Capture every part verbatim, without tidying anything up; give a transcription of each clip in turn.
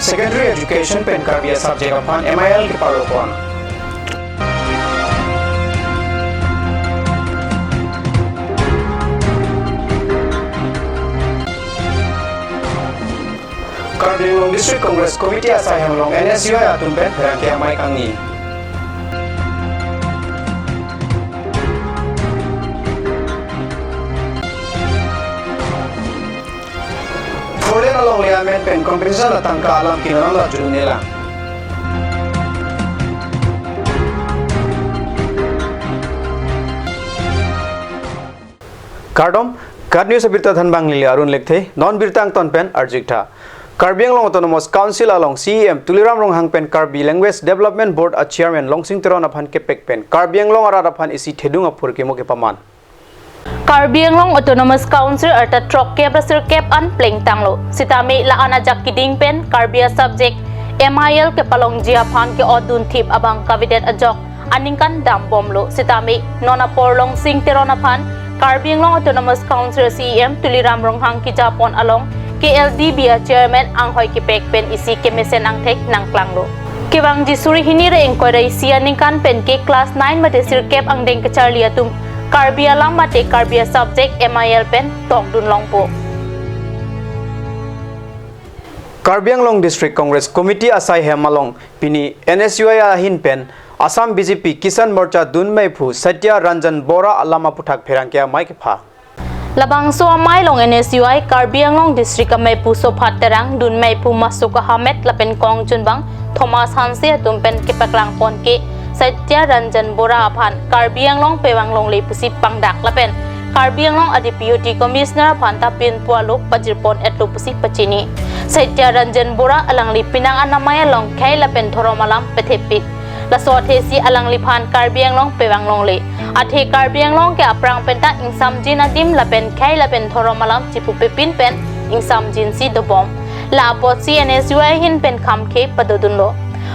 Secondary Education pen Karbi a-subject aphan M I L keparo pon. Karbi Anglong District Congress Committee asaihem along N S U I atum pen pherangke amei kangni. Four lane alongle amen pen compensation atangka alam kino nang la judun-elang. Kardom, KAT News abirta thanbang neli Arun Lekthe, non birta angton pen arju-ik tha. Karbi Anglong Autonomous Council along C E M Tuliram Ronghang pen Karbi Language Development Board a-chairman Longsing Teron aphan kepek pen Karbi Anglong arat aphan isi thedung aphurkimo kepaman. Karbi Anglong Autonomous Council arta throkkep ra sirkep an plengtanglo. Sitame la-an ajak keding pen Karbi a-subject M I L kepalongji aphan ke-otdun thip abang kavedet ajok aningkan dambomlo. Sitame non apor Longsing Teron aphan Karbi Anglong Autonomous Council C E M Tuliram Ronghang kejapon along K L D B a-chairman anghoi kepek pen isi kemesen angthek nangklanglo. Kevangji suri hini ra ingkoi ra isi aningkan pen ke class nine mate sirkep angdeng kacharli atum Karbi alam mate Karbi a-subject M I L pen tokdun longpo. Karbi Anglong District Congress Committee asaihem along pini N S U I ahin pen Assam B J P Kisan Morcha dunmeiphu Satya Ranjan Bora alam aputhak pherangke amei kepha. Labangso amei along N S U I Karbi Anglong District ameipu Sophat Terang, dunmeiphu Masuk Ahamed lapen kongchunbang Thomas Hanse atum pen kepaklang pon ke Satya Ranjan Bora aphan Karbi Anglong pevang longle pusi pangdak lapen Karbi Anglong a-Deputy Commissioner aphan ta pinpo alo pajirpon-etlo pusi pachini. Satya Ranjan Bora alangli penang an amei along khei lapen dhorom alam pathepik. Laso athesi alangliphan Karbi Anglong pevang longle. Athe Karbi Anglong ke aphrang penta ingsamjin adim lapen khei lapen dhorom alam chipupepin pen ingsamjinsi dobom. La apotsi N S U I ahin pen kham khei padodunlo.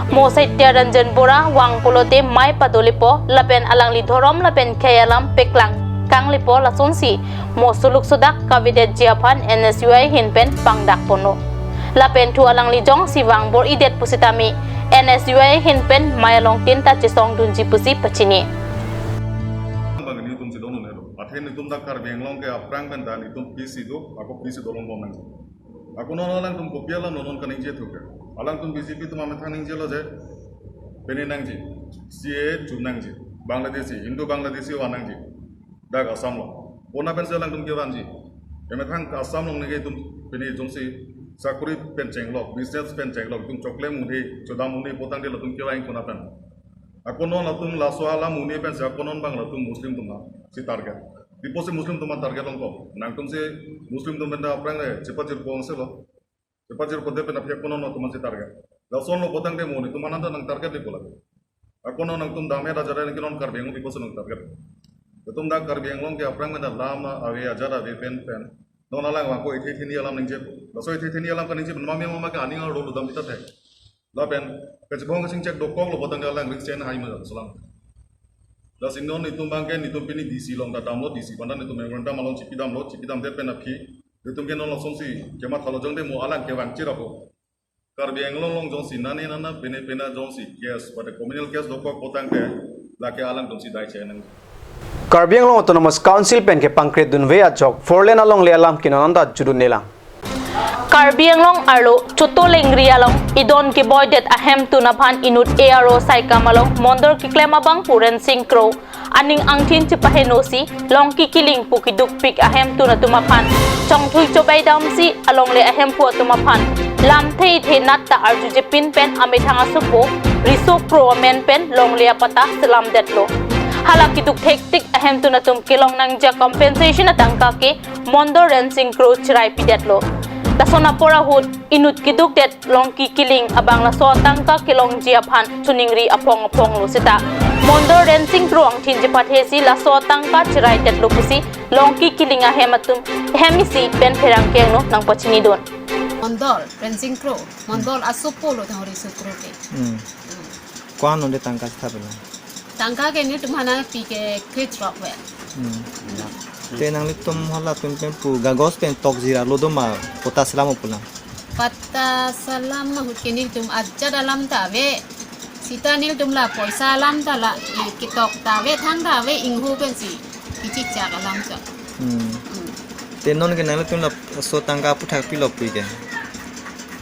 Mo Satya Ranjan Bora vang pulote mei padolipo lapen alangli dhorom lapen khei alam paklang kanglepo, lasonsi mo suluk sudak kavedetji aphan N S U I ahin pen pangdak ponlo. Lapen thu alangli jongsi vangbor-idet pusitame N S U I ahin pen mei along tin ta chesongdunji pusi pachini. Bang netum si dong nelo. Athe netum dak Karbi Anglong ke aphrang penta netum pisi do, ako pisi dolongbom nang. Ako non alangtum kopi alam non kaningje thuke. Alangtum B J P atum amethang ningjelo je, pini nangji, C A A chun nangji, Bangladeshi, Hindu Bangladeshi van nangji. Dak Assam along. Kona pensi alangtum kevanji. Emethang Assam along neke itum pini jongsi sakuri pen chenglok, business pen chenglok, itum choklem un-e, chodam un-e putangte latum kevang kona pen. Ako non latum laso alam un-e pensi ako non bang latum Muslim atum si target. Di apotsi Muslim atum target longpo. Nangtum si Muslim atum pen ta aphrang le chepajirpo-ong selo. Chepajirpo-de pen aphi ako non atum si target. Lasonlo putangte mo netum ananta nang target di pula. Ako non nangtum dam-et ajat nangke non Karbi Anglong di apotsi nang target. Netum dak Karbi Anglong ke aphrang pen ta lam na ave ajat ave pen pen. Non alang vangpo ithe theni alam ningje. Laso ithe theni alam kaningje pen mami mama ke aning arlo dam kita the. Lapen kachibong kachingchek dokoklo putangte alang risk chen hai ma selam. Lasi non netum bang ke netum pini D C along ta damlo, D C aphan ta netum memorandum along chipidamlo, chipidamdet pen aphi netum ke non lasonsi kemathalo jongte mo alang kevang chirappo. Karbi Anglong along jongsi nane nana pene pena jongsi case, pada criminal case dokok putangte lake alangtum si dai chenang. Karbi Anglong Autonomous Council pen kepangkretdunve ajok four lane alongle alam kino nang ta judun-elang. Karbi Anglong arlo Choto Lengri along idon keboidet ahemtun aphan inut A R O saikam along mondol keklem abangphu Rensing Kro aning angthin chepahenosi Longki Kiling pu kedukpik ahemtun atum aphan chongthui chobai damsi alongle ahemphu atum aphan lamthe ithe nat ta arjujepin pen amethang asopo Riso Kro amen pen longle apatta selamdetlo. Hala keduk thektik ahemtun atum kelong nangji a-compensation atangka ke mondol Rensing Kro cheraipidetlo. Lason apor ahut inut kedukdet Longki Kiling abang laso atangka kelongji aphan choningri aphong aphonglo seta mondol Rensing Kro angthin chepathesi laso atangka cheraidetlo pusi Longki Kiling ahem atum hem isi pen pherangke angno nangpachinidun. Mondol Rensing Kro, mondol asopo lo thang Riso Kro ke. Hmm. Ko-an onde tangka sitha pela? Tangka ke netum aphan nangpi ke krethrok vet. Hmm. Te nanglitum halatum pen pu kagos pen tokjir arlo doma, patta selam pulang? Patta salam ahut ke nelitum ajat alam ta ave. Seta nelitum la poisa alam ta la, eh, ketok ta ave, thang ta ave, ingho pensi kechechak alam chot. Hmm. Hmm. Te non ke nanglitum laso tangka aphuthak pilo pu ke?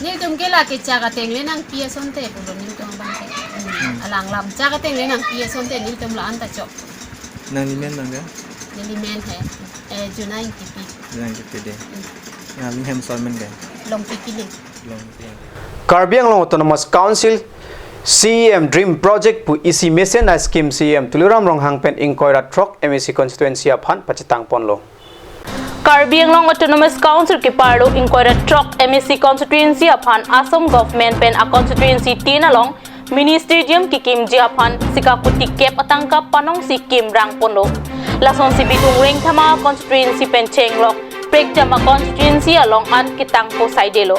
Nelitum ke la kechak ateng le nangpi asonte pulo nelitum abang ke. Hmm. Hmm. Alang lam chak ateng le nangpi asonte nelitum la-an ta chok. Nangli men abang ke? Neli men he, eh, Juna Ingtipi. Juna Ingtipi de. Hmm. Nangli hem ason men ke? Longpi Kiling. Longpi. Karbi Anglong Autonomous Council C E M Dream Project pu isi mesen a-scheme C E M Tuliram Ronghang pen ingkoi ra throk M A C constituency aphan pachetang ponlo. Karbi Anglong Autonomous Council keparlo ingkoi ra throk M A C constituency aphan Assam government pen a-constituency tin along mini stadium kekimji aphan sika kuti kep atangka panongsi kim rang ponlo. Lasonsi Bithung Rengthama constituency pen chenglok Prekjam a-constituency along an ketangpo saidelo.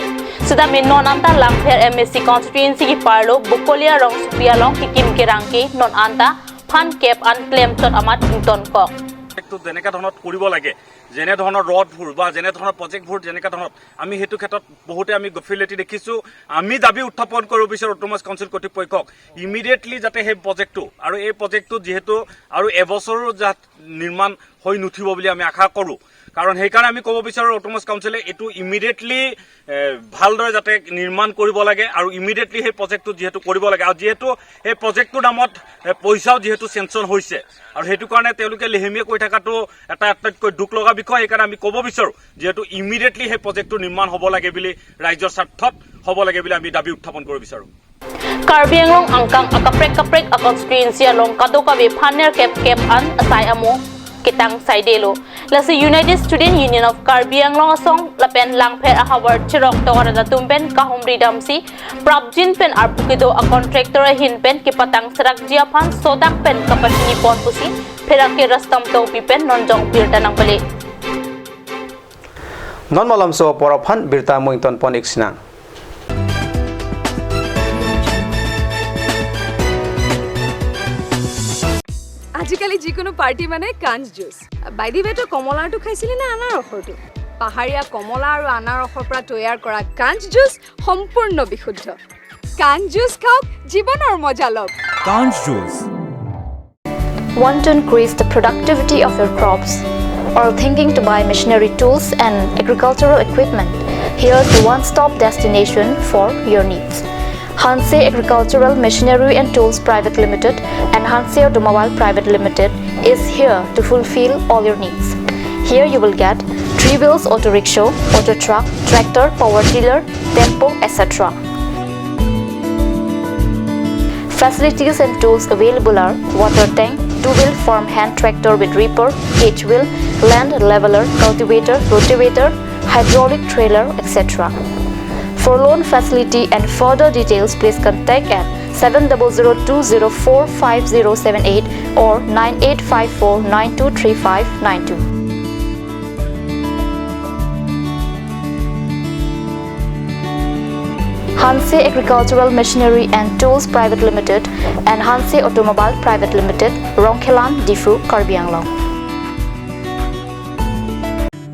Sitame non anta Langpher M A C constituency keparlo Bokolia rongsopi along kekim kerang ke non anta phan kep an klem chot amat ingtonkok. প্ৰজেক্টটো যেনেকা ধৰণত কৰিব লাগে, যেনে ধৰণৰ ৰোডবোৰ বা যেনে ধৰণৰ প্ৰজেক্টবোৰ যেনেকা ধৰণত, আমি সেইটো ক্ষেত্ৰত বহুতে আমি গফিলতি দেখিছোঁ। আমি দাবী উত্থাপন কৰিব বিচাৰোঁ অট'নমাছ কাউন্সিল কৰ্তৃপক্ষক, ইমিডিয়েটলি যাতে সেই প্ৰজেক্টটো, আৰু এই প্ৰজেক্টটো যিহেতু আৰু এবছৰো যাত নিৰ্মাণ হৈ নুঠিব বুলি আমি আশা কৰোঁ। কাৰণ সেইকাৰণে আমি ক'ব বিচাৰোঁ অট'নমাছ কাউন্সিলে এইটো ইমিডিয়েটলি, এ, ভালদৰে যাতে নিৰ্মাণ কৰিব লাগে আৰু ইমিডিয়েটলি সেই প্ৰজেক্টটো যিহেতু কৰিব লাগে আৰু যিহেতু সেই প্ৰজেক্টটোৰ নামত, এ, পইচাও যিহেতু চেংচন হৈছে আৰু সেইটো কাৰণে তেওঁলোকে লেহেমীয়া কৈ থকাটো এটা আটাইতকৈ দুখ লগা বিষয়। সেইকাৰণে আমি ক'ব বিচাৰোঁ যিহেতু ইমিডিয়েটলি সেই প্ৰজেক্টটো নিৰ্মাণ হ'ব লাগে বুলি, ৰাইজৰ স্বাৰ্থত হ'ব লাগে বুলি আমি দাবী উত্থাপন কৰিব বিচাৰোঁ। Karbi Anglong angkang akaprek kaprek a-constituency along kadokave phan nerkep kep an asai amo ketang saidelo. Lasi United Student Union of Karbi Anglong asong lapen Langpher ahavar cherok tovar atum pen kahumri damsi prapjin pen arpu kedo a-contractor ahin pen kepatang serakji aphan sodak pen kapachini pon pusi pherangke Rastam Tokbi pen nonjong birta nangpale. Non malomso apor aphan birta mo ington pon-ik sinang. আজিকালি যিকোনো পাৰ্টি মানে কাঞ্চ juice. By the ৱে, তই কমলাৰটো খাইছিলি নে আনাৰসৰটো? পাহাৰীয়া কমলা আৰু আনাৰসৰ পৰা তৈয়াৰ কৰা কাঞ্চ জুচ সম্পূৰ্ণ বিশুদ্ধ। কাঞ্চ জুচ খাওক, জীৱনৰ মজা লওক। Kanch juice. Want to increase the productivity of your crops? Or thinking to buy machinery tools and agricultural equipment? Here's the one-stop destination for your needs. Hanse Agricultural Machinery and Tools Private Limited and Hanse Automobile Private Limited is here to fulfill all your needs. Here you will get three wheels auto rickshaw, auto truck, tractor, power tiller, tempo, et cetera. Facilities and tools available are water tank, two-wheel farm hand tractor with reaper, cage wheel, land leveler, cultivator, rotavator, hydraulic trailer, et cetera. For loan facility and further details, please contact at seven double zero two zero four five zero seven eight or nine eight five four nine two three five nine two. Hanse Agricultural Machinery and Tools Private Limited and Hanse Automobile Private Limited, Rongkhelan, Diphu, Karbi Anglong.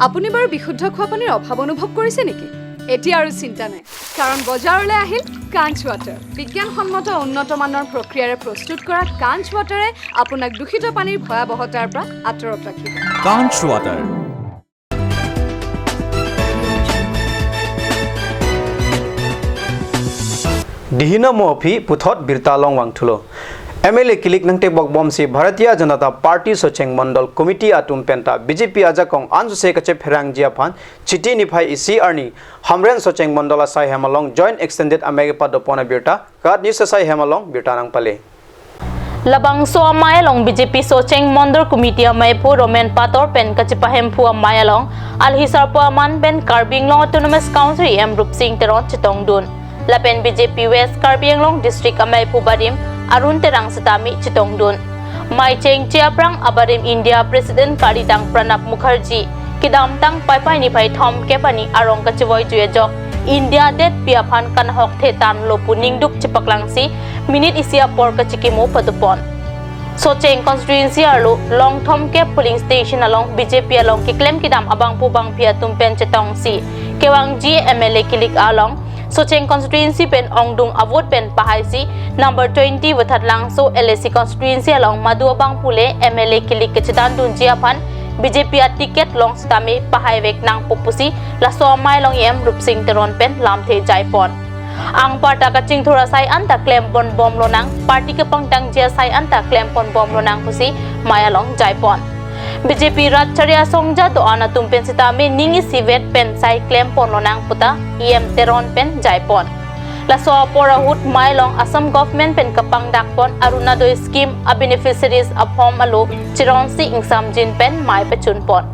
আপুনি বাৰু বিশুদ্ধ খোৱা পানীৰ অভাৱ অনুভৱ কৰিছে নেকি? এতিয়া আৰু চিন্তা নাই, কাৰণ বজাৰলৈ আহিল কাঞ্চ ৱাটাৰ। বিজ্ঞানসন্মত উন্নত মানৰ প্ৰক্ৰিয়াৰে প্ৰস্তুত কৰা কাঞ্চ ৱাটাৰে আপোনাক দূষিত পানীৰ ভয়াৱহতাৰ পৰা আঁতৰত ৰাখিব। Kanch water. Dihino mo aphi puthot birta along vangthulo. M L A kilik nangtebok bomsi Bharatiya Janata Party Socheng Mondol Committee atum penta B J P ajakong ansose kachepherangji aphan Chiti niphai isi arni Hamren Socheng Mondol asai hem along Joint Extended amei kepadopon abirta KAT News asai hem along birta nangpale. Labangso amei along B J P Socheng Mondol Committee ameiphu Romen Pator pen kachepahemphu amei along alhi sarpo aman pen Karbi Anglong Autonomous Council E M Rupsing Teron chetongdun. Lapen B J P West Karbi Anglong District ameiphu barim Arun Terang setame chetongdun. Mei chengche aphrang abarim India President karditang Pranab Mukherjee kedamtang Paipai niphai thomkep arni arong kachevoijui ajok India detpi aphan kanahok thetan lo pu ningduk chepaklangsi minute isi apor kachekimo padopon. Socheng constituency arlo long thomkep polling station along B J P along keklem kedam abangphu bangphi atum pen chetongsi kevangji M L A kilik along Socheng constituency pen ongdung avote pen pahaisi number twenty Wethat Langso L A C constituency along madu abang pule M L A kilik kechethan dunji aphan B J P aticket long sitame pahai vek nangpo pusi laso amei along E M Rupsing Teron pen lamthe jaipon. Anparta kachingthur asai anta klempon bomlonang, party kepangtangji asai anta klempon bomlonang pusi mei along jaipon. B J P rat chari asongja do-an atum pen sitame ning isivet pen sai klemponlonang puta E M Teron pen jaipon. Laso apor ahut mei along Assam government pen kapangdakpon Orunodoi scheme a beneficiaries aphom alo Chironsi Ingsamjin pen mei pachunpon.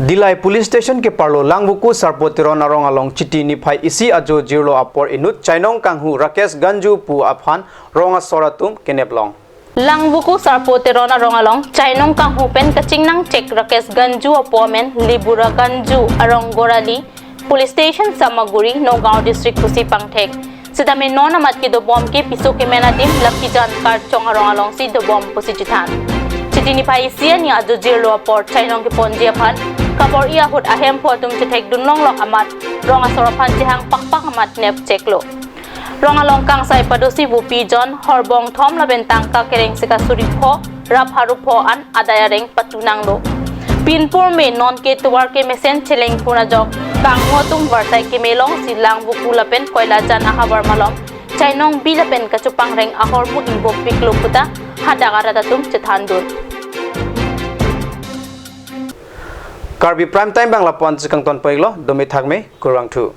Dillai Police Station keparlo Langvoku Sarpo Teron arong along Chiti niphai isi ajo jirlo apor inut Chainong Kanghu Rakesh Ganju pu aphan rong asor atum keneplong. Langvoku Sarpo Teron arong along Chainong Kanghu pen kachingnangchek Rakesh Ganju apo amen Libura Ganju, arong Gorali, Police Station Samaguri, Nagaon District pusi pangthek. Sitame non amat kedobom ke piso kemen adim Lakijan Karchong arong alongsi dobom pusi chethan. Chiti niphai isi arni ajo jirlo apor Chainong keponji aphan kabor-i ahut ahemphu atum chethekdun longlok amat rong asor aphan chehang pakpak amat nepcheklo. Rong along kangsai padosi vopi jon horbong thom lapen tangka kereng sika suri pho ra pharo pho an adai areng patunanglo. Pinpur me non ke tovar kemesen chelengpon ajok kanghu atum varsai keme longsi Langvoku lapen Koilajan ahavar malom Chainong bi lapen kachopangreng ahormu ingbopiklo puta hadak arat atum chethandun. Karbi Prime Time bang lapu-an si kangtonpon-iklo, dome thakme, kurvangthu.